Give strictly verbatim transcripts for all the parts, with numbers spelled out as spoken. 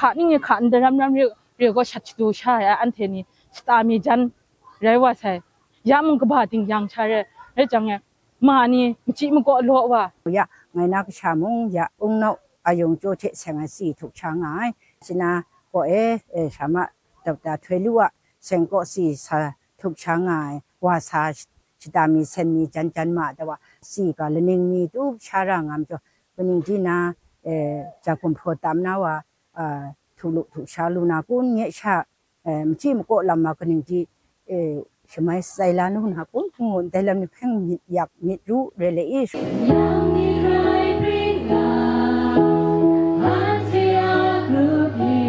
Hka ning e hka ndai ram ram re, re gaw shat shadu sha ai anhte ni shata mi jan rai wa sai. Ya mung kaba ting yang sha re, rai jang e, ma ni machyi makaw law wa. Ya, ngai na kasha mung, ya, Ung Nau Ayung Chyaw hte seng ai si htuk sha nga ai. Sina kaw e, e, Shama Dokta Htoi Lu a seng kaw si sa htuk sha nga ai, wa sa shata mi, sen mi, jan jan ma ai wa, si ga laning mi tup sha ra nga majaw, kaning di na, e, ja gumhpraw tam na wa, a, htuk lu htuk sha lu na kun nye sha, e, machyi makaw lam ma kaning di, e, shamai sai la nu na kun ngu ndai lam ni hpeng myit yak myit ru re le i. Yang ni rai bring nga, anhte a grup ni,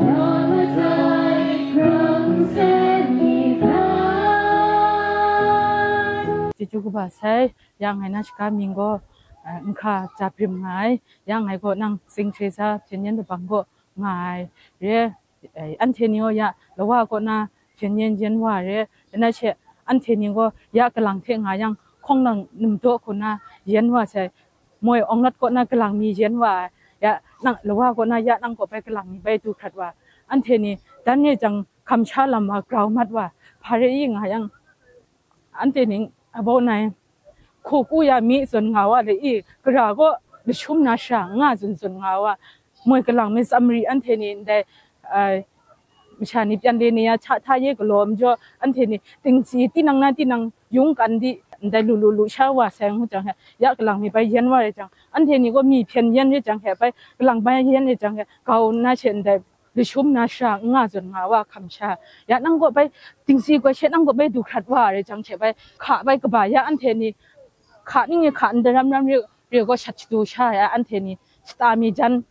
ya matai krang sen ni rai. Chyeju kaba sai, ya ngai na shaga mying gaw, eh, Nhka Japrim nga ai, ya ngai gaw nang Sing Teresa hpyen yen dabang gaw nga ai re. Eh, anhte ni gaw ya lawa kaw na hpyen yen yen wa re, dan na she anhte ni gaw ya kalang hte nga yang, hkawng lang num daw hku na yen wa sai, moi Awng Lat kaw na kalang mi yen wa ai, ya nang lawa kaw na ya nang kaw bai kalang mi bai du hkrat wa, anhte ni dan re jang, hkam sha lam wa, grau mat wa, hpa re i nga yang, anhte ning abau nai, hku ku ya mi zawn nga wa le i, gara gaw lashum na sha nga zawn zawn nga wa, moi kalang mi tsam mari anhte ni ndai, ai, masha ni pyan le ni ya hta hta ye galaw majaw, anhte ni tingsi tinang na tinang yung kan di, ndai lu lu lu sha wa sai ngu jang he, ya kalang mi bai yen wa re jang, anhte ni gaw mi hpyen yen re jang he, bai kalang bai yen re jang he, kau na she ndai lashum na sha nga zawn nga wa hkam sha. Ya nang gaw bai tingsi goi she nang gaw bai du hkrat wa re jang she bai, hka bai kaba ya anhte ni, hka ning e hka ndai ram ram re, re gaw shat shadu sha ya anhte ni, shata mi jan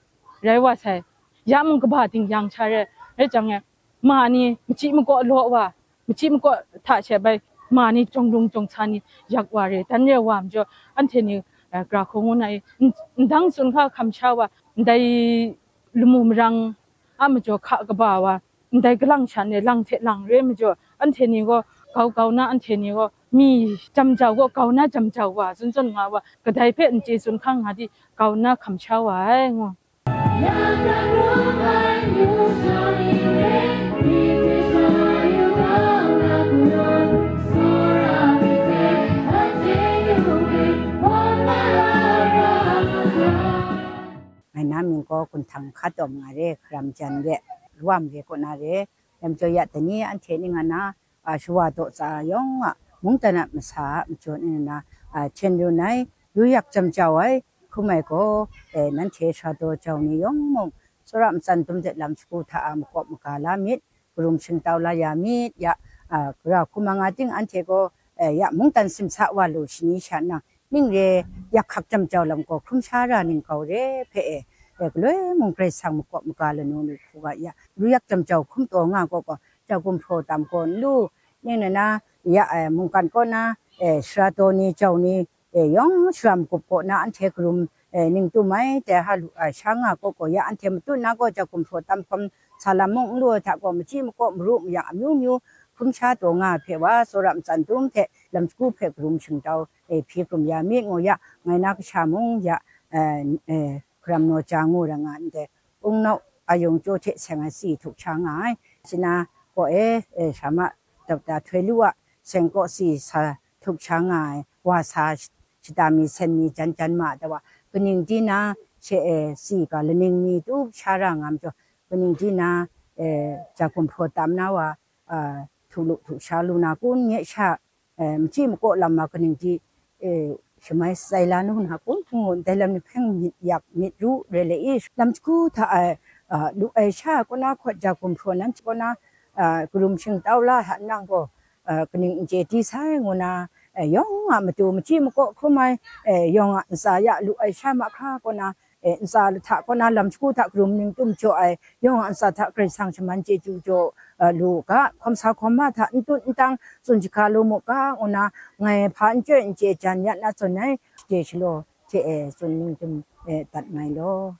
rai wa sai. Ya mung kaba ting yang sha re, rai jang e, ma ni machyi makaw law wa, machyi makaw hta she bai, ma ni jawng lung jawng sa ni yak wa re, dan re wa majaw, anhte ni, eh, gra hku ngu na i, n-, ndang tsun hka hkam sha wa, ndai lamu marang a majaw hka kaba wa, ndai kalang shan e lang hte lang re majaw, anhte ni gaw, kau kau na anhte ni gaw, mi jam jau gaw kau na jam jau wa, zawn zawn nga wa, kadai hpe n chye tsun hkang nga di, kau na hkam sha wa ai, ngu. Ngai na mying gaw Gun Htang Hka Tawm nga re, Hkaram Jan re, Lawam re kaw na re, lam jaw ya dai ni anhte ning nga na, a, shawa daw tsa yawng a, mungdan a masa a majaw ni na, a, hten run ai, yu yak jam jau ai, hkrum ai gaw, e, nanhte sara daw jau ni yawng mung, tsawra matsan dum hte lam shagu hta a makawp maga la myit, karum shingtau la ya myit, ya, a, gara hkum nga ting anhte gaw, e, ya mungdan simsa wa lu shani sha nna, ning re yak hkak jam jau lam gaw hkrum sha ra ning kau re hpe e, e, galoi mung Karai Kasang makawp maga lanu lu hku ga ya, yu yak jam jau hkum taw nga gaw gaw, ja gumhpraw tam gaw n lu, ning na na, ya, e, mungkan kaw na, e, sara daw ni, jau ni, e, yawng shara magup kaw na anhte karum, e, ning tum ai, dai ha lu ai sha nga gaw gaw ya, anhte matut na gaw ja gumhpraw tam hkawm sa lam mung n lu ai hta gaw, machyi makaw maru mayang amyu myu hkrum sha taw nga ai hpe wa, tsawra matsan dum hte lam shagu hpe karum shingtau, e, hpyi hkrum ya myit ngu ya, ngai na kasha mung ya, e, e, hkaram naw ja ngu ra nga ndai, Ung Nau Ayung Chyaw hte seng ai si htuk sha nga ai. Sina kaw e, e, Shama Dokta Htoi Lu a seng kaw si sa htuk sha nga ai, wa sa shata mi, sen mi, jan jan ma ai wa, kaning di na she, e, si ga laning mi tup sha ra nga majaw, kaning di na, e, ja gumhpraw tam na wa, a, htuk lu htuk sha lu na kun nye sha, e, machyi makaw lam ma kaning di, e, shamai sai la nu na kun ngu ndai lam ni hpeng myit yak myit ru re le i, lam shagu hta ai, a, lu ai sha kaw na hkawt ja gumhpraw nan kaw na, a, karum shingtau la hta nang gaw, a, kaning n chye di sai ngu na, e, yawng a matu machyi makaw hkrum ai, e, yawng a ntsa ya lu ai sha mahkra kaw na, e, ntsa hta kaw na lam shagu hta karum ning tum jaw ai, yawng a ntsa hta Karai Kasang shaman chyeju jaw, e, lu u ga, hkawm sa hkawm ma hta n tut n tang tsun jahka lu mu ga, ngu na ngai hpa n chyoi n chye jan ya na zawn ai, shade shalaw hte e tsun ning tum, e, dat mai law.